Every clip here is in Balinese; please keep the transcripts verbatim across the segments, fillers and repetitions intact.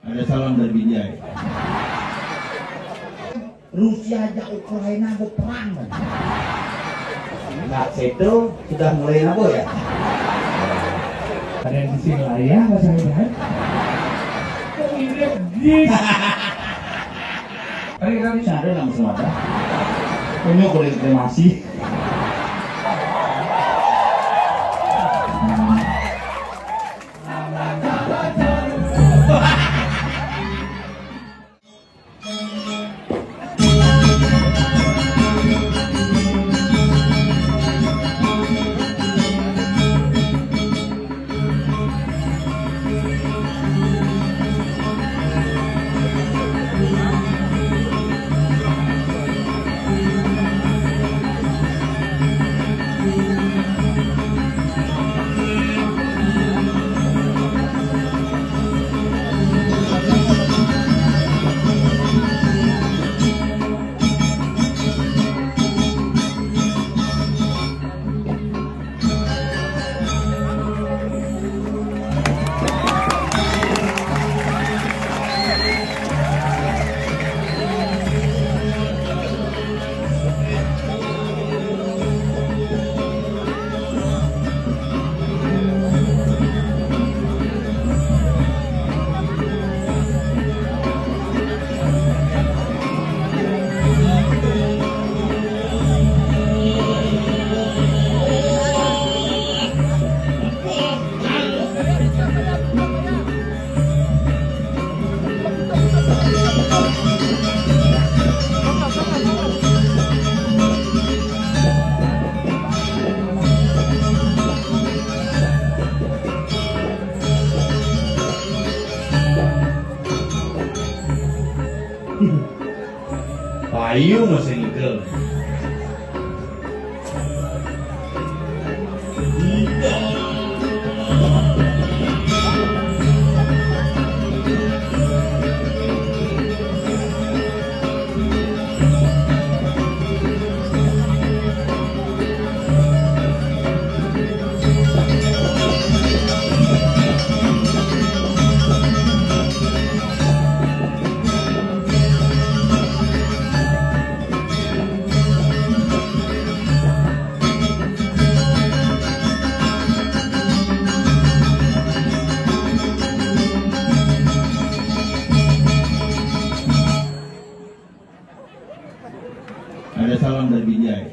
Ada salam dari Binjai. Rusia aja Ukraina berperang. Nah, itu sudah mulai nabo ya. Ada yang di sini lah ya, Mas Amin. Kok mirip gis? Tadi kan sana nama semata. Punya kulit kremasi. Payu masih ngigel. Ada salam dari Binjai.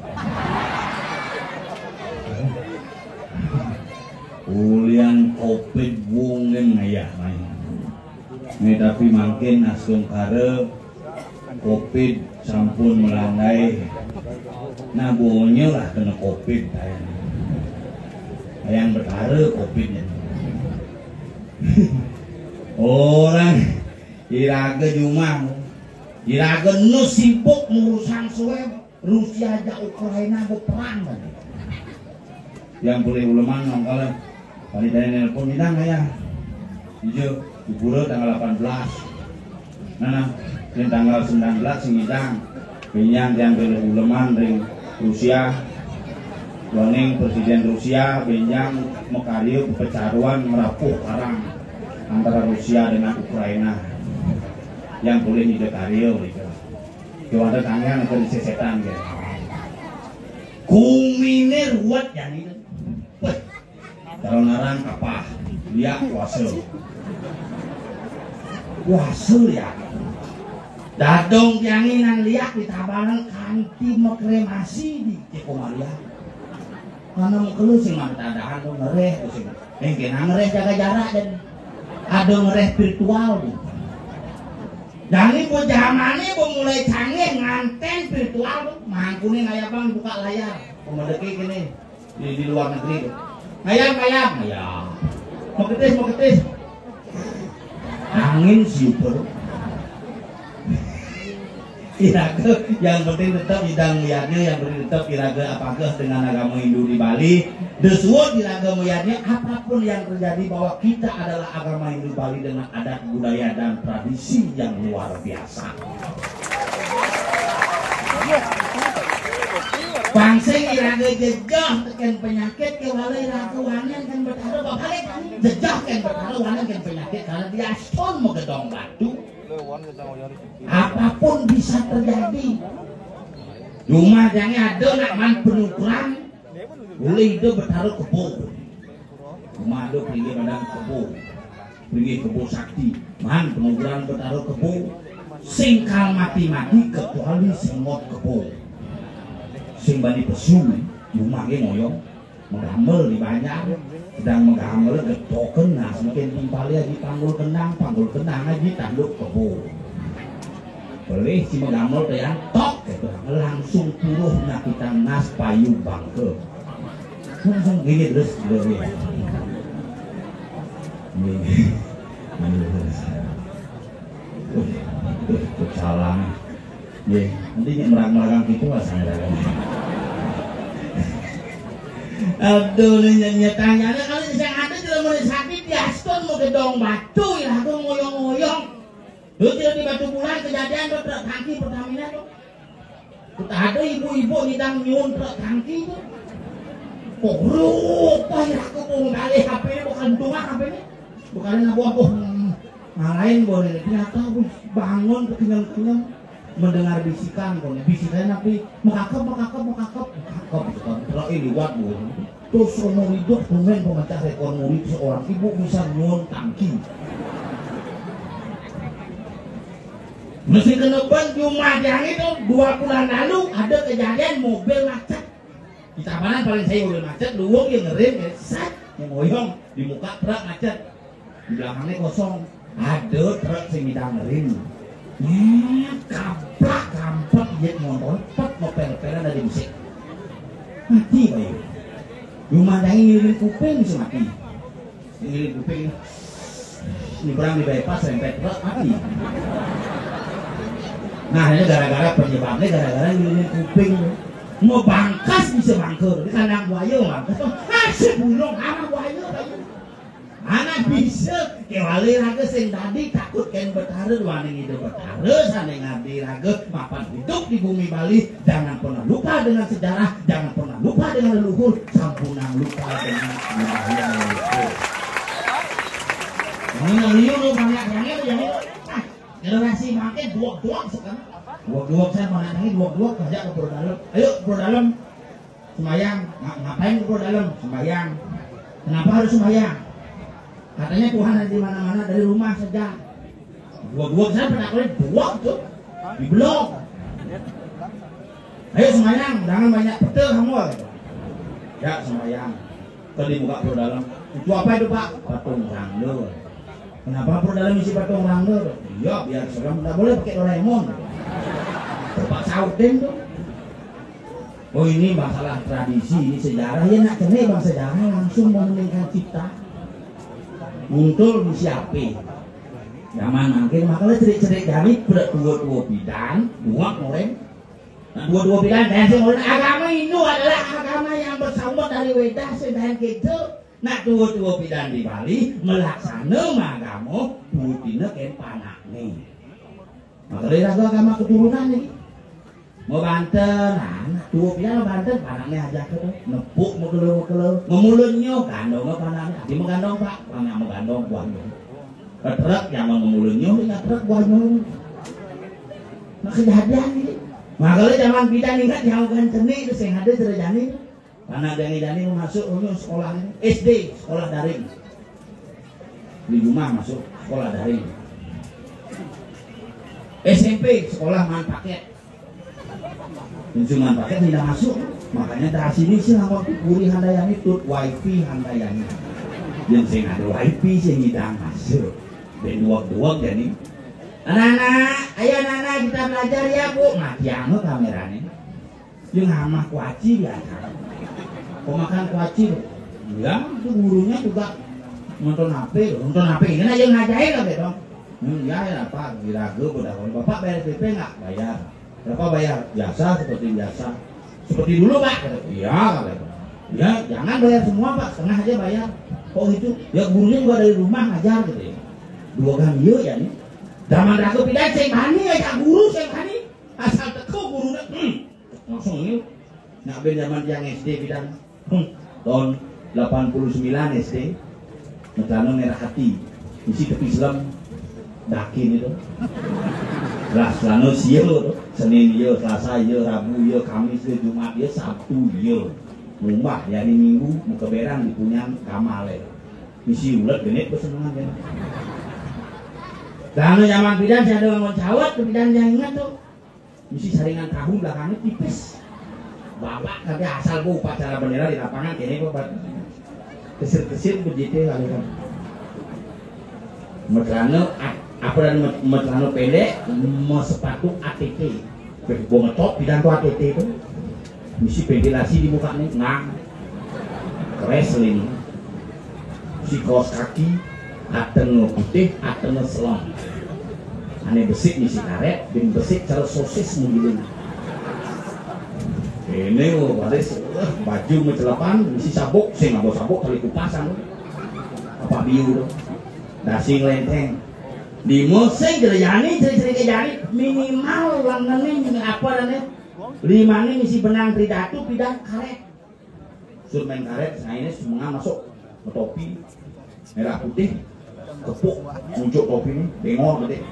Ulian covid bungen ngayah main. Ini tapi mangkin astungkara covid sampun melandai. Nah, bonya lah kena covid, tayang. Tayang Betara covid-nya. Orang iraga jumah. Iraga nu sibuk ngurusang swab. Rusia aja Ukraina berperang tadi. Yang boleh uleman nongkol. Tadi tadi nelpon, "Idang ya." Iya, libur tanggal delapan belas. Nah, nah, yang tanggal sembilan belas sing idang. Benjang yang boleh uleman ring Rusia. Waning Presiden Rusia benjang makarya pepecaruan merapuh parang antara Rusia dengan Ukraina. Yang boleh nyida karya gitu. Yo ada tangan atau di sesetan gitu. Kumine ruwet jani. Weh, kalau narang kapah, liak kuasa. Kuasa liak. Dadong tiange nang liak di Tabanan kanti makremasi di Ceko Maria. Karena mengkelu sing mata dahan tuh ngereh tuh sing. Mungkin ngereh jaga jarak dan ada ngereh virtual tuh. Jani po jamane po mulai canggih nganten virtual tuh. Mangkune ngayabang buka layar. Pemedeki kene di, di luar negeri tuh. Ngayab, ngayab, ngayab. Meketis, meketis. Angin siup. Iraga, yang penting tetap idang liatnya, yang penting tetap iraga apageh dengan agama Hindu di Bali. Desuut iraga melihatnya, apapun yang terjadi, bahwa kita adalah agama Hindu Bali dengan adat budaya dan tradisi yang luar biasa. Pang sing iraga jejeh tekén penyakit, kéwala iraga wanén kén Betara. Babalik, jejeh kén Betara, wanén kén penyakit, karena diastun magedong batu. Apapun bisa terjadi. Jumah jangé ada nak maan penukeran, boleh ida Betara kebo. Jumah ada peringgih badan kebo. Peringgih kebo sakti. Maan penukeran Betara kebo. Sing kal mati-mati kecuali sing ngot kebo. Sing bani pesu, jumah gé ngoyong. Magamel di banjar, sedang magamel getoken, nah, semakin timpalé aji panggul kendang, panggul kendang aji tanduk kebo. Pelih si magamel téh tok, gitu, langsung puruh nak kita nas payu bangke. Langsung gini terus, gitu, ya. Gini. Aduh, terus. Wih, wih, salah. Nggih, nanti nyek merang-merang gitu lah saya. Aduh, ini nyek, nyek tanyane kalau sing ada jelema sakit diastun mau gedong batu ya, aku ngoyong-ngoyong. Lu tidak di Batu Bulan kejadian tuh truk tangki Pertamina tuh. Kita ada ibu-ibu nyidang nyuun truk tangki tuh. Kok rupa ya aku mau ngalih H P ini bukan tungan H P ini. Bukan nabuah boh. Ngalain boleh ternyata wis bangun kenyang-kenyang. Mendengar bisikan, kone bisikan tapi mekakep, mekakep, mekakep, mekakep, gitu kan. Terakhir liwat, Bu. Terus seumur hidup tumben pemecah rekor muri seorang ibu bisa nyuun tangki. Mesti kena ban jumah yang itu dua bulan lalu ada kejadian mobil macet. Di tabanan paling saya mobil macet, luwung yang ngerem, ya, sat, yang ngoyong di muka truk macet. Di belakangnya kosong. Ada truk sing nyidang ngerem. Nyet, kaplak, kampet, jet motor, pet, ngopel-pelan dari musik. Mati, bayu. Rumah dangi ngiling kuping bisa mati. Ngiling kuping. Nyebrang di bypass, rempet truk, mati. Nah, ini gara-gara penyebabnya, gara-gara ngiling kuping. Mau bangkas bisa bangker. Di kandang buaya, bangkas. Ah, si bulung, ah, buaya, bayu. Mana bisa kewali raga sing tadi takut kén Betara, duaning Ida Betara sané ngadi raga mapan hidup di bumi Bali. Jangan pernah lupa dengan sejarah, jangan pernah lupa dengan leluhur, sampunang lupa dengan budaya leluhur. Ini liu lu banyak banget ya. Ah, generasi makin duak-duak sekarang. Duak-duak saya mana ini duak-duak kerja ke Pura Dalam. Ayo Pura Dalam. Sembahyang. Nga- ngapain ke Pura Dalam? Sembahyang. Kenapa harus sembahyang? Katanya Tuhan ada di mana-mana, dari rumah saja. Dua-dua saya pernah kali dua tuh di blok. Ayo sembahyang, jangan banyak petel kamu. Ya sembahyang. Ke di muka Pura Dalam. Itu apa itu Pak? Patung Rangda. Kenapa Pura Dalam isi patung Rangda? Iya biar serem, nggak boleh pakai Doraemon. Terpaksa Udin tuh. Oh ini masalah tradisi, ini sejarah. Ya nak kene bang sejarah langsung memeningkan cipta. Muncul di siape? Zaman mangkin makanya cerik-cerik jari berat dua-dua bidan, dua orang. Nah dua-dua bidan dan sing orang agama Hindu adalah agama yang bersumber dari Weda sedang gitu. Nah dua-dua bidan di Bali melaksana agama dua dina ken panakne. Makanya raga agama keturunan nih. Mau banten, nah, tuh dia banten, panaknya aja tuh, nepuk mekelo-mekelo, memulunnya, gandong panaknya, dia menggandong pak, panaknya menggandong buahnya. Ketrek jangan memulunnya, ini ketrek buahnya. Nah kejadian ini. Makanya zaman bidan ingat yang bukan seni itu sing ada terjadi. Anak dani-dani mau masuk dulu sekolah ini, S D sekolah daring. Di rumah masuk sekolah daring. S M P sekolah maan paket. Yang cuma paket tidak masuk. Makanya dari sini sih lamun puri handayani tut wifi handayani. Yang sing ada wifi sih tidak masuk. Ben duak-duak jadi. Anak-anak, ayo anak-anak kita belajar ya bu. Mati anu kameranya. Yang amah kuaci biasa. Pemakan kuaci. Ya, itu gurunya juga nonton H P, nonton H P ini aja ngajain lah gitu. Hmm, ya ya Pak, diraga udah Bapak bayar P P nggak? Bayar. Berapa bayar? Biasa seperti biasa. Seperti dulu Pak. Iya gitu. Ya, jangan bayar semua Pak, setengah aja bayar. Kok gitu? Ya gurunya juga dari rumah ngajar gitu ya. Dua kan iya ya nih. Zaman raga pindah sing bani aja guru sing bani. Asal teko gurunya, hmm, langsung ini. Nak ben zaman tiang S D pidan. Hmm. Tahun delapan puluh sembilan S D. Metlana merah ati. Misi tepi selam. Dakin itu. Lah, selana sia tu. Senin ya, Selasa ya, Rabu ya, Kamis ya, Jumat ya, Sabtu ya. Mumbah di hari Minggu, muka beran di punyan kamar le. Misi ulet genit kesenangan ya. Selana zaman pidan saya ada ngon cawat, pidan yang ingat tu. Misi saringan tahu belakangnya tipis. Bapak kagak asal gua upacara bendera di lapangan kene gua buat kesir-kesir begitu lalu kan. Metlana at-, apa dan met-, metlana pendek, me sepatu A T T. Gua ngetop pidan tuh A T T itu. Misi ventilasi di muka nih, ngang. Wrestling. Si kaos kaki, ateng putih, ateng selong. Ane besik misi karet, bin besik cara sosis mungkin. Ini mau baris, eh, baju ngecelepan, misi sabuk, sing ngabo sabuk kali kupasan. Apa biu tu? Dasi ngelenteng. Di musik jelejani, ceri-ceri kejani, minimal lengan ni, apa dan ni? Lima ni misi benang tridatu, pidan karet. Sur main karet, saya ini semua masuk. Topi merah putih, kepuk, muncuk topi ni, bengor gede.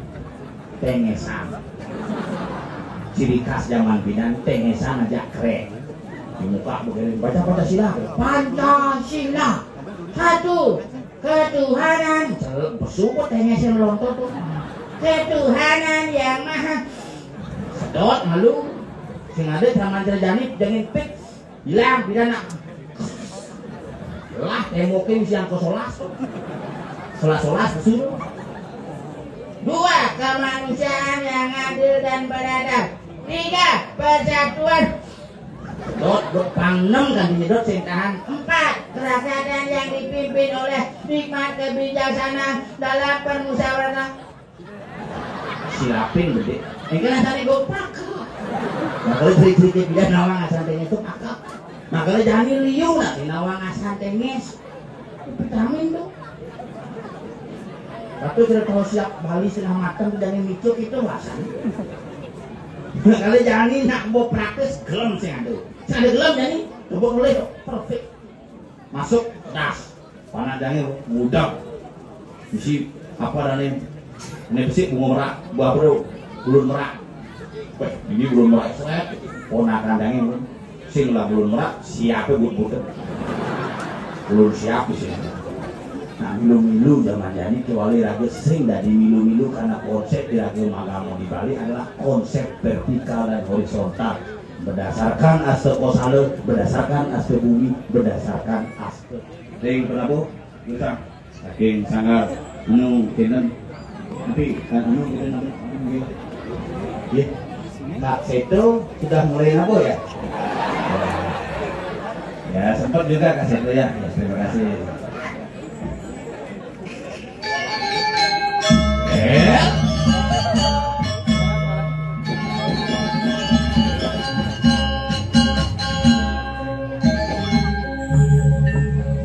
Tengesan. Ciri khas zaman pidan, tengesan aja keren. Di muka begini, baca Pancasila. Pancasila. Satu. Ketuhanan. Besuku tengesan melontot tu. Ketuhanan yang maha. Sedot malu. Sing ada zaman jelejani, jangan pik. Hilang, pidan nak. Lah, tembokin siang ke solas tu. Solas-solas, besul. Dua, kemanusiaan yang adil dan beradab. Tiga, persatuan. Dot, dot, pang enam kan dinyedot sing tahan. Empat, kerakyatan yang dipimpin oleh hikmat kebijaksanaan dalam permusyawaratan. Silapin gede. Engke rasane goprak. Makanya cerita-cerita dia nawang asal tenges itu pakak. Makanya jani liu nak nawang asal tenges. Vitamin tu. Tapi kalau tahu siap Bali setengah matang tu jani mikir itu rasanya. Makanya jani nak bawa praktis gelem sing ada. Sing ada gelem jani, coba boleh kok. Perfect. Masuk, das. Panah jange mudah. Isi apa dane? Ini besi bunga merak, buah bro, bulun merak. Weh, ini bulun merak, seret. Ponakan jange, sing lah bulun merak, siapa buat buat? Bulun siap di sini. Nah, milu-milu zaman jani kecuali raga sing dari milu-milu karena konsep di raga magama di Bali adalah konsep vertikal dan horizontal. Berdasarkan aste kosala, berdasarkan aste bumi, berdasarkan aste. Ring penabuh, usah. Saking sanggar, anu, kinten. Tapi, kan, anu, kinten, anu, anu, nggih. Nggih. Kak Seto sudah mulai nabuh ya? Ya, sempat juga Kak Seto ya. Ya, terima kasih. Eh?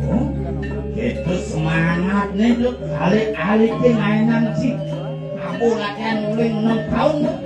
Oh, itu semangatnya tuh, alik-alik ke mainan sih. Aku latihan nguling enam tahun tuh.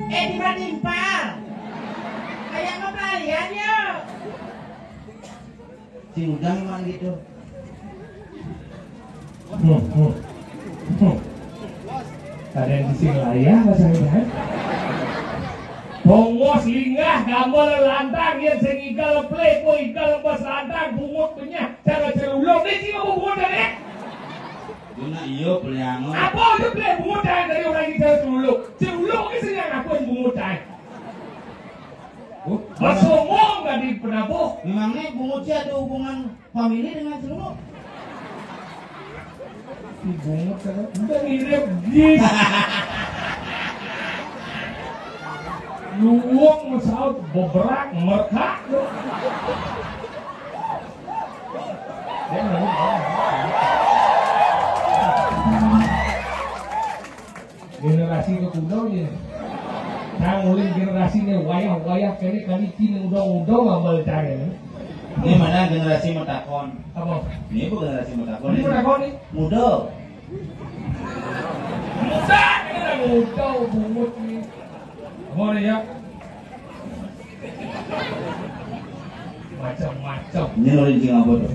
Eh, timpal-timpal. Kayak apa pelarian, yuk? Sing udah memang gitu. Hmm, hmm. Hmm. Ada yang sing layah, bahasa Indonesia. Bongos linggah, gambar lantang, yang sing igal play, ko igal bas lantang, bungut benyah, cara celuluk, ini sih mau bungut kan, ya? Guna iyo, peliango. Apa aja play bungut, kan, dari orang ini cara celuluk? Celuluk ini sih yang aku yang bungut, kan? Oh, Mas Omong tadi penabuh. Memangnya bungut sih ada hubungan family dengan celuluk? Si bungut kan udah mirip gis. Luwung mesaut beberak merkak. Dia ngomong, generasi ke kuno ya. Nah, mulai generasi ini wayah-wayah kene kali kini udah-udah ngambal cari. Ini mana generasi metakon? Apa? Ini bukan generasi metakon. Ini metakon nih. Muda. Muda, ini udah muda, bungut nih. Apa nih ya? Macam-macam. Ini lo licin apa tuh?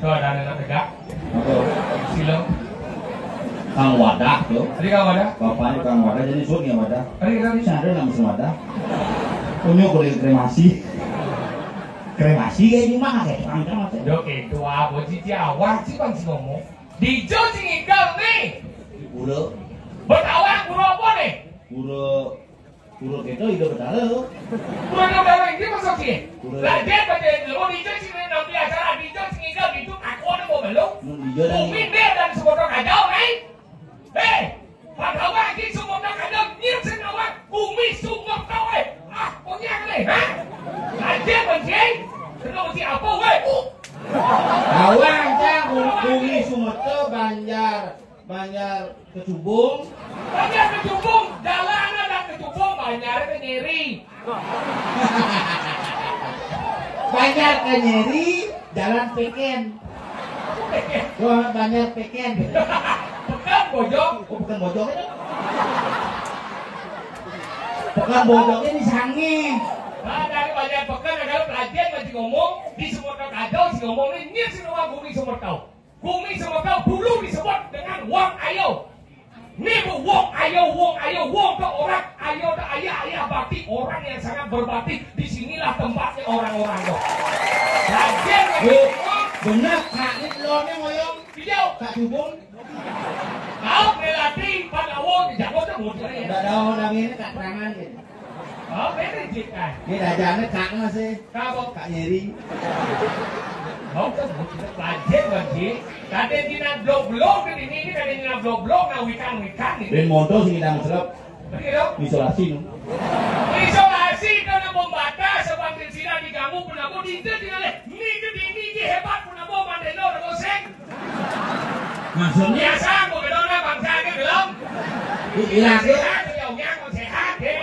Tuh ada anak tegak. Apa? Silo. Kang Wadah tuh. Tadi Kang Wadah. Bapaknya Kang Wadah, jadi suruh ya Wadah. Tadi, tadi. Saya ada nama si Wadah. Punya kulit kremasi. Kremasi kayak di mana kayak tukang kremasi. Yo, itu apa sih, Jawa sih, Bang, si ngomong. Dijo sing igal nih. Pura. Betawang pura apa nih? Pura. Pura kita hidup betara lo. Pura betara ini maksud sih. Pura. Lah dia pada lo dijo sing nanti acara dijo sing igal itu aku ada mau belum. Mun dijo dan Bumi dia dan sebotol kacau nih. Eh, pada lagi sebotol kacau nyir senawa bumi sumber tahu eh. Ah, punya nih, ha? Aja mencing. Kenapa si apa weh? Awang cang bumi Sumeto Banjar Banjar Kecubung. Banjar Kecubung, jalan ada Kecubung, Banjar Kenyeri. Banjar Kenyeri, jalan Peken. Gua Banjar Peken. Pekan Bojong. Oh, Pekan Bojong itu. Pekan Bojong ini sange. Nah, dari Banjar Pekan ada pelajaran masih ngomong di semua kata si ngomong ini si rumah bumi semua tahu. Bumi Sumeto dulu disebut dengan Wong Ayo. Nih bu, Wong Ayo, Wong Ayo, Wong ke orang, Ayo ke ayah, ayah bakti, orang yang sangat berbakti. Disinilah tempatnya orang-orang tuh. Lagian Bu, bener, Kak, ini telurnya ngoyong. Video. Kak Dubung. Kau berlatih pada Wong di Jawa tuh mudah ya. Udah tahu orang ini Kak Terangan gitu. Oh, beda sih, Kak. Ini rajaannya Kak masih. Kak Nyeri. Mau ke butuh pelajar lagi. Kadén dina blok-blok di sini, ini kadén dina blok-blok, nah wikan-wikan ini. Bén motor sing ngidang selep. Begitu. Isolasi, no. Isolasi karena pembatas, sebab tidak diganggu, penabur di itu tinggal, ini gedé, ini hebat, penabur mandélo, ada goseng. Maksudnya? Biasa, aku gedona bangsa aja belum. Irago, sehat, ya, unyang, sehat, ya.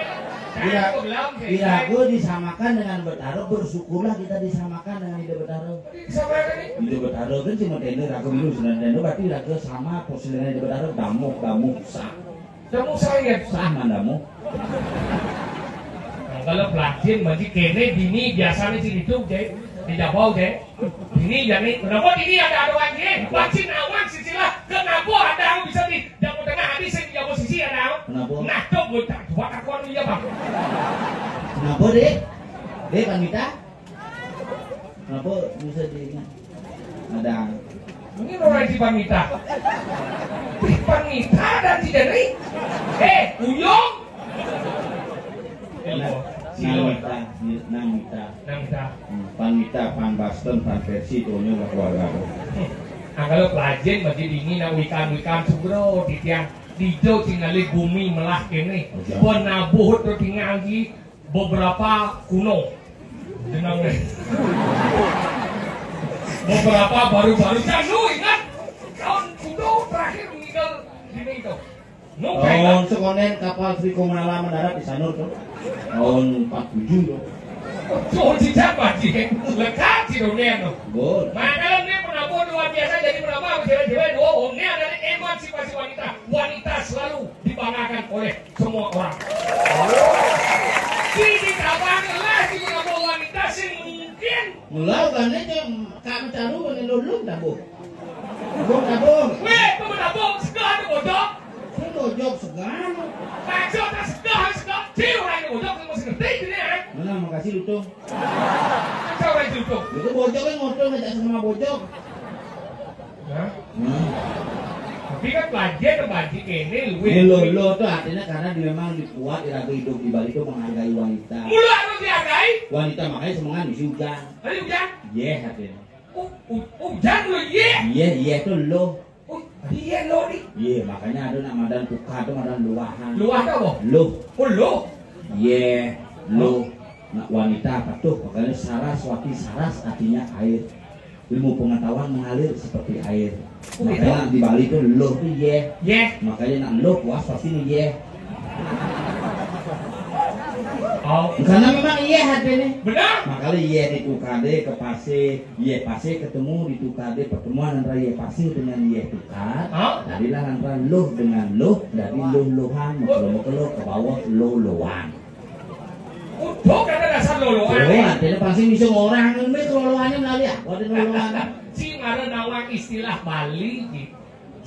Ira-, aku belum, sehat. Irago disamakan dengan Betaro, bersyukurlah kita disamakan dengan Ida Betaro. Disamakan nih. Ida Betaro kan cuma tender, aku dulu sudah tender, berarti irago sama posisi dengan Ida Betaro, damuh, damuh, sah. Damuh saya. Sah, man, damuh. Nah, kalau pelacin, masih kéné, dini, biasanya sih gitu, Jé. Di Japau, Jé. Ini jadi, kenapa ini ada, ada lagi? Pacin awang sisilah, kenapa ada yang bisa di Jawa Tengah, ada sing di Jawa sisi ada? Kenapa? Nah, tuh, gue tak buat aku anu, iya, Bang. Kenapa, Dek? Dek, Panita? Kenapa bisa di ini? Ada. Ini orang di Panita. Di Panita dan di Jani. Eh, Uyong. Nah, Silo. Namita, Namita. Namita. Hmm, Panita, Pan Basten, Pan Persi, itunya udah keluarga. Nah, kalau pelajin masih dingin, nah, wikan-wikan sugro, titiang dijo tinggali bumi melah kéné. Oh, jangan. Penabuh tuh tinggal di beberapa kuno. Jenang deh. Beberapa baru-baru kan lu ingat tahun kuno terakhir meninggal di itu. Tahun sekondén kapal Sri Komala mendarat di Sanur tuh. Tahun empat tujuh tuh. Tuh, di siapa sih? Lekat di dunia tuh. Betul. Makanya ini penabuh luar biasa, jadi penabuh sama cewek-cewek, oh, ini adalah emansipasi wanita. Wanita selalu dibanggakan oleh semua orang. Sini kapan lah di penabuh wanita sih mungkin? Mula kan itu kan caru kan lulung tabuh. Bung tabung. Wéh, itu mah tabung, segah ada bojok. Kan bojok segah. Maksudnya segah, segah. Ciu orang yang bojok, yang masih ngerti gini ya. Mana, makasih, Lutung. Siapa itu, Lutung? Itu bojok kan ngotot ngajak sama bojok. Hah? Hmm. Tapi kan pelajar tuh baju kéné, lu. Ini lo, lo tuh artinya karena dia memang dibuat, irago hidup di Bali tuh menghargai wanita. Mulu harus dihargai. Wanita makanya semangat misi ujang. Tadi ujang? Yéh, artinya. U-, u-, ujang lo, yéh. Yéh, yéh tuh lo. Oh, iya lo nih. Iya, makanya ada nak madan tukar tuh madan luahan. Luah tuh apa? Luh. Oh, luh. Iya, luh. Nak wanita apa tuh? Makanya Saraswati, Saras artinya air. Ilmu pengetahuan mengalir seperti air. Oh, gitu? Makanya di Bali tuh luh tuh yéh. Yéh. Makanya nak luh puas pasti nih yéh. Oh. Karena memang yéh artinya. Benar. Makanya yéh ditukar deh ke pasir. Yéh pasir ketemu ditukar deh, pertemuan antara yéh pasir dengan yéh tukar. Hah? Jadilah antara luh dengan luh, jadi luh-luhan, mekelo-mekelo, ke bawah luh-luhan. Udah kata dasar luh-luhan. Oh, artinya pasti bisa ngorang, ini luh-luhannya melalui apa ada luh-luhan? Si mara nawang istilah Bali gitu.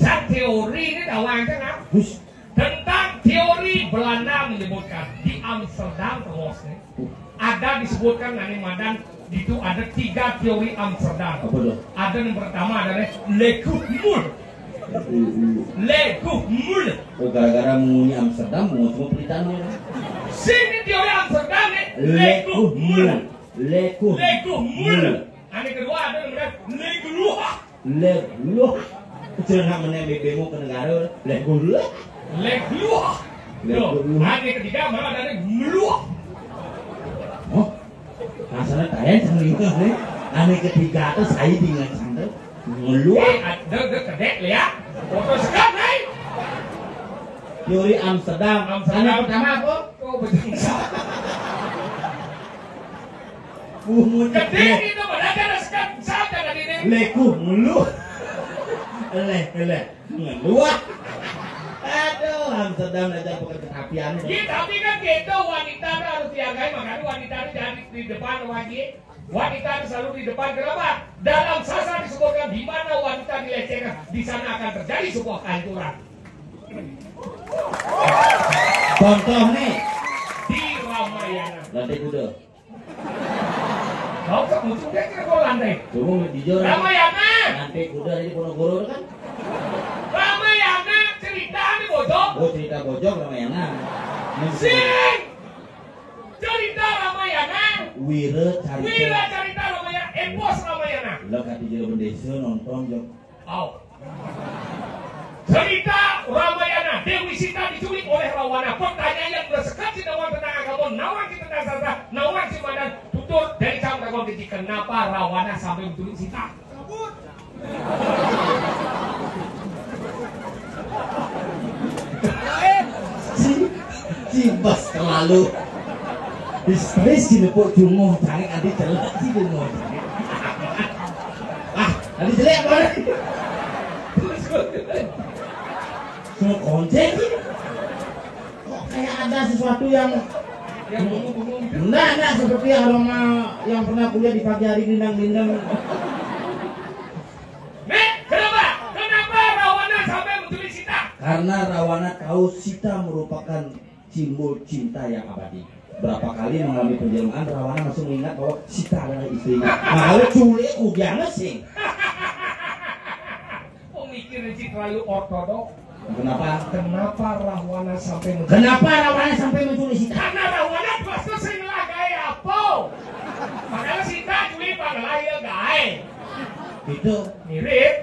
Sa teori ini nawang kan, ah? Hus. Tentang teori Belanda menyebutkan di Amsterdam, terus nih, ada disebutkan nani madan itu ada tiga teori Amsterdam. Apa tuh? Ada yang pertama ada nih, Leguhmul. Leguhmul. Oh, gara-gara mengunyi Amsterdam, mau semua pelitahan ya. Sini teori Amsterdam nih, Leguhmul. Leguhmul. Leguhmul. Anu kedua ada namanya Legeluah. Legeluah. Jangan meneh bebemu ke negara, Legeluah. Legeluah. Legeluah. Anu ketiga malah ada meluah. Oh, rasanya kaya sama ini nih. Anu ketiga tuh saya dengan santai. Ngeluah. Eh, ada, ada kedek, lihat. Foto sekat, nih. Teori Amsterdam. Amsterdam. Anu pertama apa? Oh, betul. Bungut. Gedé itu, padahal kan sekat, sekat kan tadi, nih. Leku, ngeluh. Eleh, eleh. Ngeluah. Aduh, Amsterdam aja bukan ketapian. Iya, tapi kan gitu, wanita tuh harus dihargai, makanya wanita tuh jangan di, di depan lagi. Wanita itu selalu di depan. Kenapa? Dalam sastra disebutkan di mana wanita dilecehkan, di sana akan terjadi sebuah kehancuran. Contoh nih. Di Ramayana. Lantai kuda. Kau tak muncul dia kira kau lantai. Cuma jujur. Ramayana. Lantai kuda di Ponorogo kan? Ramayana cerita di Bojong. Oh, cerita Bojong Ramayana. Sing. Cerita Ramayana. Wira carita. Wira carita Ramayana. Epos Ramayana. Lah kata jero bendesa nonton jok. Au. Cerita Ramayana, Dewi Sita diculik oleh Rawana. Pertanyaan yang bersekat di nawang tentang agama, nawang kita tentang sastra, nawang si madan tutur dari cang dagon keji. Kenapa Rawana sampai menculik Sita? Ci, ci bas terlalu histeris, ci nepuk cunguh, cari adi celek ci cunguh. Ah, adi celek apa? Semua konsen ci. Kok kayak ada sesuatu yang enggak, enggak seperti aroma yang pernah kuliah di pagi hari, dindang-dindang. Nih, kenapa? Kenapa Rawana sampai menculik Sita? Karena Rawana tahu Sita merupakan simbol cinta yang abadi. Berapa kali mengalami penjelmaan, Rawana masih mengingat bahwa Sita adalah istrinya. Makanya culik ugiana sih. Pemikiran sih terlalu ortodok. Kenapa? Kenapa Rawana sampai menculik? Kenapa Rawana sampai menculik Sita? Karena Rawana pasti sing ngelagae apa? Padahal Sita culik pangelae gae. Itu. Mirip.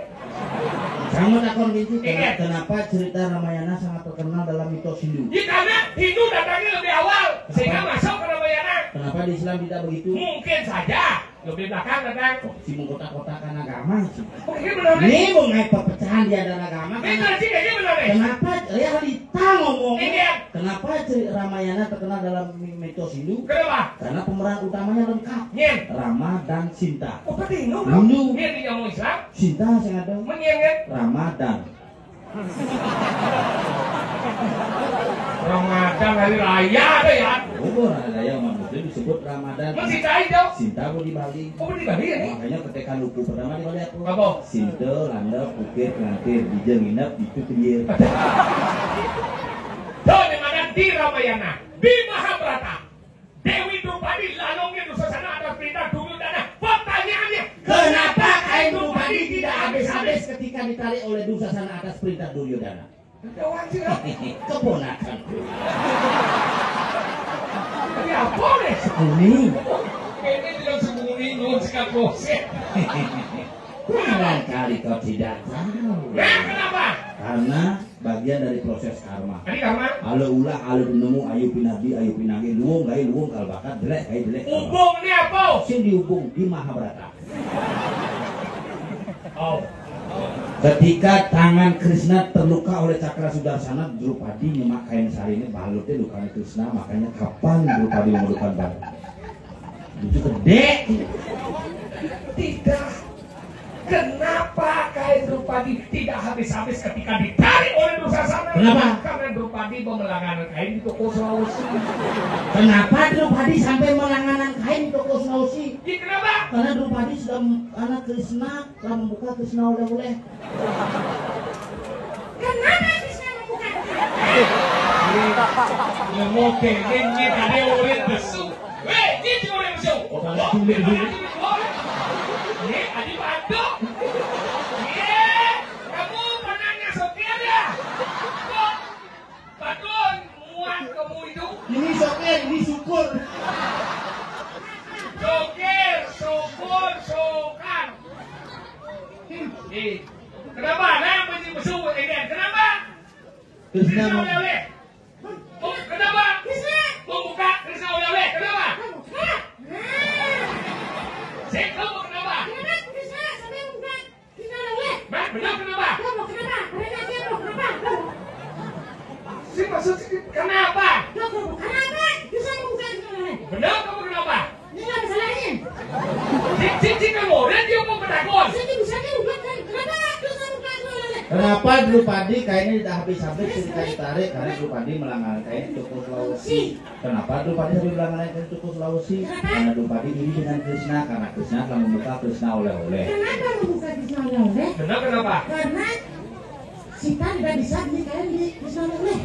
Sama takon gitu. Iya. Kenapa cerita Ramayana sangat terkenal dalam mitos Hindu? Ya, karena Hindu datangnya lebih awal, sehingga masuk ke Ramayana. Kenapa di Islam tidak begitu? Mungkin saja. Lebih belakang datang. Kok si mengkotak-kotakan agama sih? Ini benar. Ini mau naik perpecahan di antara agama. Ini karena benar sih, ini benar nih. Kenapa? Ya, kita ngomong. Iya. Kenapa cerita Ramayana terkenal dalam mitos Hindu? Kenapa? Karena pemeran utamanya lengkap. Nyen. Rama dan Sinta. Oh, berarti Hindu, bro? Hindu. Nyen di ilmu Islam? Sinta sing ada. Menyen, kan? Rama dan. Ramadan hari raya ada ya? Oh, hari raya umat muslim disebut Ramadan. Masih cair, Cok? Sinta pun di Bali. Oh, di Bali ya, nih? Makanya ketika lupu pertama di Bali apa? Apa? Sinta, landep, ukir, pengantir, di nginep, itu ke dia. Tuh, di mana? Di Ramayana, di Mahabharata. Dewi Drupadi lalungnya Dursasana atas perintah Duryodana. Pertanyaannya, kenapa kain Drupadi tidak habis-habis ketika ditarik oleh Dursasana atas perintah Duryodana? Keponakan. Ini apa nih? Sekuni. Ini tidak sekuni, nun sekat boset. Barangkali kau tidak tahu. Nah, kenapa? Karena bagian dari proses karma. Tadi karma? Ala ulah, ala nemu, ayu pinadi, ayu pinagi, luung gae luung kal bakat, delek gae delek kal bakat. Ubung ini apa? Sing diubung di Mahabharata. Oh. Ketika tangan Krishna terluka oleh cakra Sudarsana, Drupadi nyemak kain sari ini, balutnya lukanya Krishna, makanya kapan Drupadi memerlukan balut? Lucu gede. Tidak. Kenapa kain Drupadi tidak habis-habis ketika ditarik oleh Dursasana? Kenapa? Karena Drupadi memelangana kain di toko Sulawesi. Kenapa Drupadi sampai melangana kain di toko Sulawesi? Ya, kenapa? Karena Drupadi sudah, karena Krishna telah membuka Krishna oleh-oleh. Kenapa Krishna membuka? Ya, mau kengeng, ini tadi urip besu. Weh, ini urip besu. Oh, panas dulu, dulu. Ini tadi batuk. Iya, kamu pernah nyasuknya ya? Kok batuk muat kamu itu? Ini sokir, ini syukur. Sokir, syukur, sokar. Eh, kenapa? Nah, benci besu, eh, kenapa? Krishna oleh-oleh. Oh, kenapa? Membuka Krishna oleh-oleh. Kenapa? Saya tahu kenapa. Kenapa Krishna sampai membuka Krishna oleh-oleh? Bah, benar kenapa? Kenapa? Kenapa? Kenapa? Si maksud si kenapa? Loh, kenapa? Bisa membuka Krishna oleh-oleh? Benar kamu kenapa? Ini nggak masalahnya. Cik, cik, cik, kamu orang dia mau bertakun. Saya tuh bisa nih, buat kan. Kenapa? Terus kamu kan tuh, Lele? Kenapa Drupadi kainnya tidak habis-habis cerita ditarik? Karena Drupadi melanggar kain toko Sulawesi. Kenapa Drupadi sampai melanggar kain toko Sulawesi? Kenapa? Karena Drupadi iri dengan Krishna, karena Krishna telah membuka Krishna oleh-oleh. Kenapa membuka Krishna oleh-oleh? Benar kenapa? Karena Sita tidak bisa beli kain di Wisma Murni.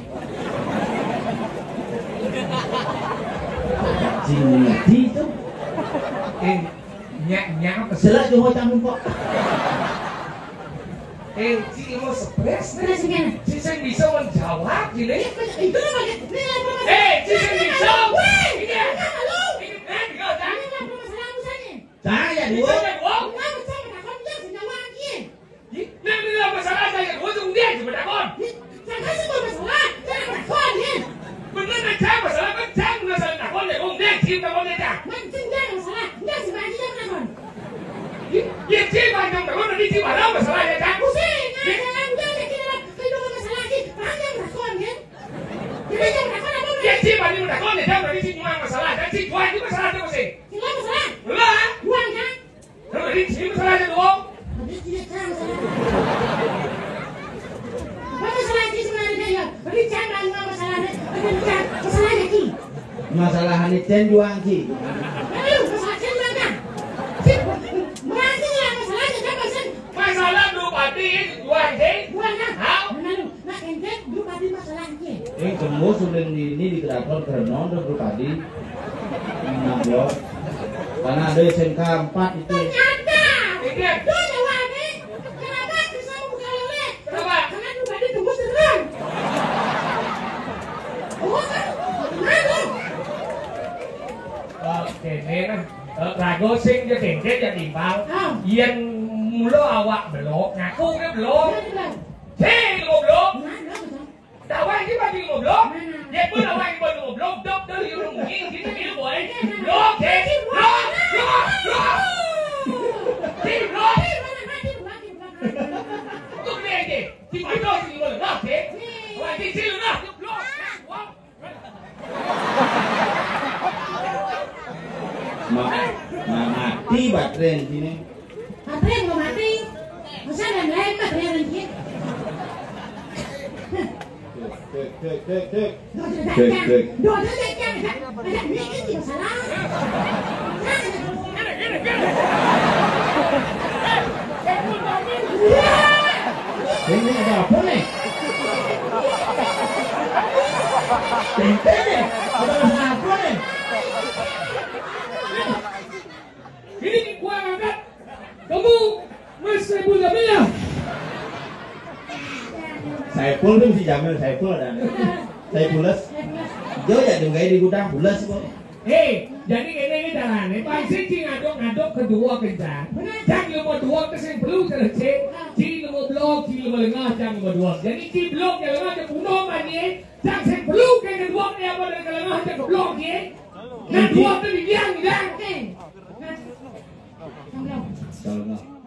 Cing ngerti itu. Eh, nyak nyak apa sih? Jelas cuma canggung kok. Eh, Ci, lo stres. Stres gimana? Ci, saya bisa menjawab, Ci, nih. Itu apa? Ini apa? Eh, Ci, saya bisa. Woi, ini apa lo? Ini, eh, enggak, jangan. Ini apa masalah urusannya? Saya Cang, Wong. Nah, cang matakon, cang sing jawab, Cing. Ih, nang dalam masalah cang, Wong, cang, Cing matakon. Ih, cang kasih mau masalah, cang matakon, Cing. Bener, nah, cang masalah, kan cang masalah takon, ya, Wong, Cing, Cing takon, ya, cang. Man, cing, cang masalah, cang sing banci, cang matakon. Ih, ya, Cing, banci takon, tadi Cing masalah, ya, cang. Pusing, nah, cang, cang, cang, cang, cang, masalah, Cing, cang matakon, Cing. Jadi, cang matakon apa, Cing? Ya, Cing, banci matakon, ya, cang, tadi Cing masalah, cang, Cing, Cing masalah, cang, pusing. Cing masalah? Lah? Buang, cang. Kalau ini sini masalahnya tuh, Wong. Ini tidak tahu masalah. Apa masalah ini sebenarnya, ya? Ini jangan nanya masalahnya. Ini jangan masalahnya, Cing. Masalah ini Cen juang, Cing. Ayo, masalah Cen juang, Cang. Cing, berarti ya masalahnya, Cang, Cang. Masalah Bupati juang, Cing. Juang, Cang. Hau? Benar, Cang. Nah, ente Bupati masalah, Cing. Eh, kamu sudah ini, ini di Keraton Kerenon, Bupati. Nah, yo. Karena ada S M K empat itu. Ternyata. Iya. Tuh, nyawa nih. Kenapa bisa buka lele? Kenapa? Karena lu tadi tembus terang. Oh, kan? Kenapa? Oke, nih, nah. Eh, rago sing je kengkeng je timpal. Ah. Yen mula awak belok, ngaku ke belok. Iya, benar. Hei, lu belok. Nah, nah, betul. Dawai di baju ngoblok. Dia pun dawai di baju ngoblok. Dok, dok, you know, mungkin kita dia boy. Blok, eh, blok, blok, blok. Di blok. Tu kena je. Di mana si blok, eh? Wah, di sini lah. Blok. Wah. Ma-, ma-, mati baterai di sini. Baterai mau mati. Masa yang lain baterai yang dikit. Cek, cek, cek, cek, cek. Cek, cek. Ada, ada, ini, ini masalah. Ini ada apa nih? Tenteng nih. Ada masalah apa nih? Ini gua angkat. Kamu Mas Saiful Jamil ya? Saiful tuh si Jamil, Saiful ada. Saifules. Yo ya juga di gudang Fules kok. Eh, jadi ini, ini caranya. Pasti Ci ngaduk-ngaduk kedua kencang. Cang nomor dua ke sing perlu terus, Ci. Ci nomor blok, Ci nomor lengah, Cang nomor dua. Jadi Ci blok yang lengah, Cang bunuh kan, Ci. Cang sing perlu ke kedua, ya, apa dari kelengah, Cang ke blok, Ci. Nah, dua tu dibiang, biang. Tolong.